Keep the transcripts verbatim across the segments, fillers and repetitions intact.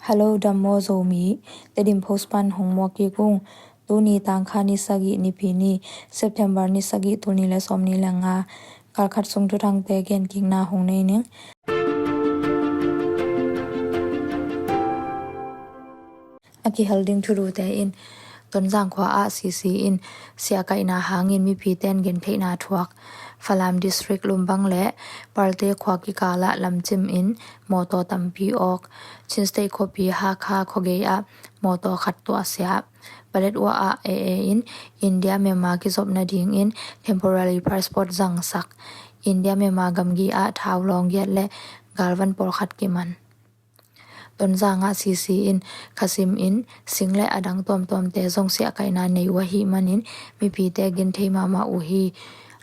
Hello, dam maw Zomi. Tedim Post pan hong muak kik ung. Tuni tangkha ni sagih, Nipi ni, September ni sagih, tul nih le sawmnih le nga. Kalkhat sung thuthangte genkikna hong nei ning. A kihel ding thulute in, Tonzang khua ah sisi in siahkaihna hangin mipite in gentheihna thuak. Falam District Lumbang le Palte khua kikal ah lamcim in mawtaw tampi awk. Chin State khuapi Hakha khuagei ah mawtaw khat tuahsiah. Paletwa ah A A in India Myanmar kizop nadingin temporary passport zangsak. India Myanmar gamgi ah thau lawng giat le galvan pawlkhat kiman. Tonzang ah sisi in khasim in sing le a dang tuamtuamte zong siahkaihna nei uh ahih manin mipite genthei mahmah uh hi.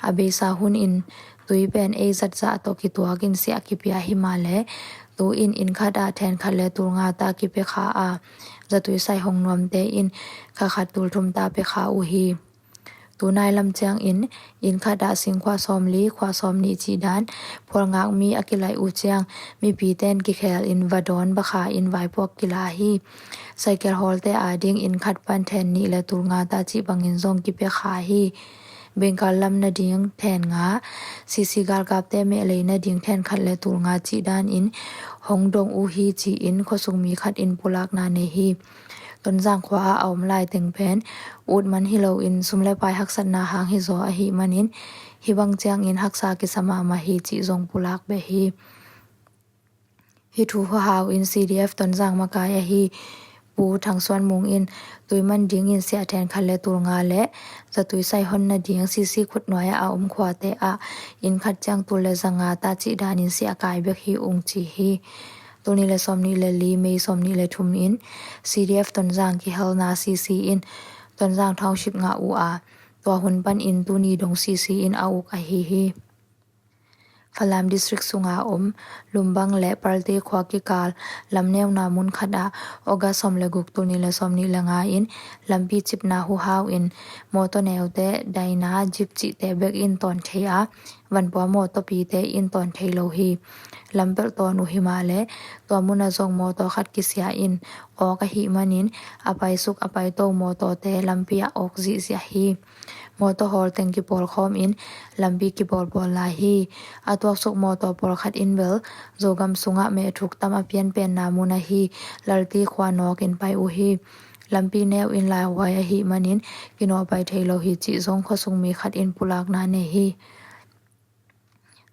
A beisa hun in tui pen ei zatzah tawh kituak in siah kipia hi mah le, tu in inn khat ah then khat le tul nga ta kipia kha a, zatui sai hong nuamte in kha khat tul thum ta pia kha uh hi. Tunai lam ciangin inn khat ah singkhua sawmli, khua sawmnih cih dan phualngakmi a kilaih uh ciang mipite in kikhel in va dawn bakha in vaipuak kila hi. Saikel hawlte ading inn khat pan then nih le tul nga ta cih bangin zong kipia kha hi. Bengkal lam nading then nga, sisi galkapte mehlei nading then khat le tul nga cih danin hong dong uh hi ci-in khuasung mi khat in pulakna nei hi. Tonzang khua ah a om lai teng pen ut man hi loin sum le pai haksatna hang hi zaw ahih manin hih bang ciangin haksa kisa mahmah hi cih zong pulak beh hi. Hih thu huhau in C D F Tonzang makai ahi Pu Thang Suan Mung in tui man dingin siah then khat le tul nga le zatui sai hon nading sisi khutnuai ah a om khuate ah inn khat ciang tul le za nga ta cih danin siah kai bek hi ung ci hi. Tul nih le sawmnih le li, May sawmnih le thum in C D F Tonzang kihelna sisi in Tonzang township ngah uh a, tua hun panin tuni dong sisi in a uk ahi hi. Falam District sunga om Lumbang le Palte khua kikal lamneuna mun khat ah August sawm le guk, tul nih le sawmnih le nga in lampi cipna huhau in mawtaw neute, Dyna, Jeep cihte bek in tawn thei a, vanpua mawtawpite in tawn thei lo hi. Lampelh tawn uh hi mah le tua mun ah zong mawtaw khat kisia in awk ahih manin a paisuk a paito mawtawte lampi ah awk zihziah hi. Mawtaw hawl teng kipawlkhawm in lampi kibawlbawl lai hi. A tuaksuk mawtaw pawlkhat in bel Zogam sungah mehthuk tam a pianpenna mun ahi Lalti khua nawk in pai uh hi. Lampi neu in laihuai ahih manin kinawhpai thei lo hi cih zong khuasung mi khat in pulakna nei hi.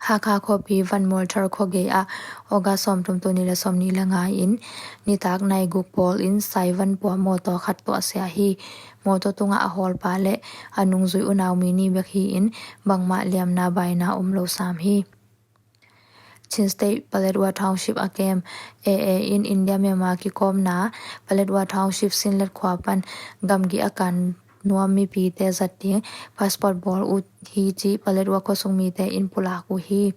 Hakha khuapi Vanmualthar khuagei ah August sawmthum, tul nih le sawmnih le nga in nitak nai guk pawl in saivan pua mawtaw khat tuahsia hi. Mawtaw tungah a hawlpa le a nungzui unau mi nih bek hi-in bangmah liamna baina om lo sam hi. Chin State Paletwa Township a kem A A in India Myanmar kikawmna Paletwa Township Sinlet khua pan gamgi a kan nuam mipite zat ding passport bawl uh hi ci Paletwa khuasung mite in pulak uh hi.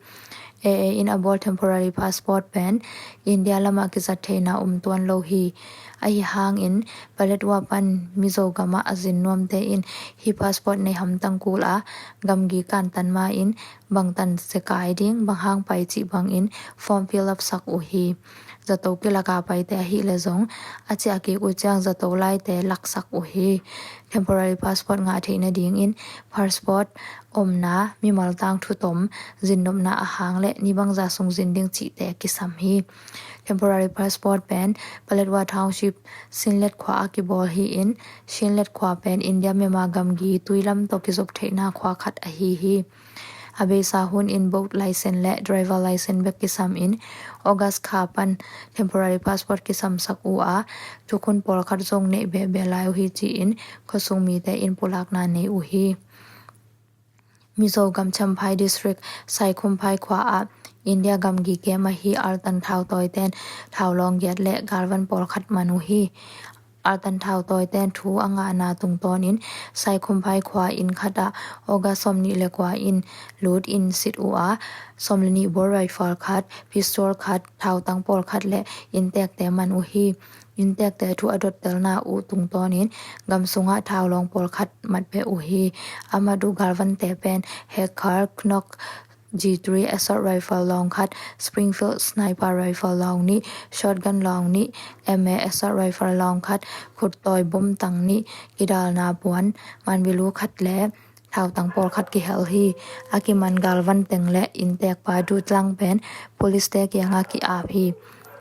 A A in a bawl temporary passport pen India lamah kizat theihna um tuan lo hi. Ahi hangin Paletwa pan Mizo gamah a zin nuamte in hih passport nei hamtang kul a, gamgi kantan ma in bangtan sekai ding, bang hang pai cih bangin form fill up sak uh hi. Zato kilaka paite ahih leh zong a ciah kik uh ciang zato laite laksak uh hi. Temporary passport ngah theih nadingin passport omna, mimal tangthu tom, zinnopna a hang le ni bangza sung zin ding cihte kisam hi. Temporary passport pen Paletwa Township Sinlet khua a kibawl hi-in, Sinlet khua pen India Myanmar gamgi tuilam tawh kizop theihna khua khat ahi hi. A beisa hun in boat license le driver license bek kisam in August kha pan temporary passport kisamsak uh a, thukhun pawlkhat zong neih behbeh lai uh hi ci-in khuasung mite in pulakna nei uh hi. Mizo gam Champhai District Saikhumphai khua ah India gamgi kem ahi Altan thautawiten thaulawng giat le galvan pawlkhat man uh hi. Altan thautawiten thu a ngahna tungtawnin Saikhumphai khua inn khat ah August sawmnih le kua in lut in sit uh a, sawm le nih bor rifle khat, pistol khat, thautang pawlkhat le inntekte man uh hi. Inntekte thu a dottelna uh tungtawnin gam sungah thaulawng pawlkhat mat beh uh hi. A mat uh galvante pen Hekhar, Knox, G three assault rifle long khat, Springfield sniper rifle long nih, shotgun long nih, M A assault rifle long khat, khut tawi bom tang nih, kidalna puan, manbilu khat le thautang pawlkhat kihel hi. A kiman galvan teng le innteekpa duhtlang pen police te kiangah ki-ap hi.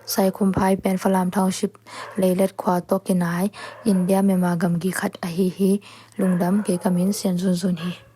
Saikhumphai pen Falam Township Leilet khua tawh kinai India Myanmar gamgi khat ahi hi. Lungdam, kei ka min Sian Zunzun hi.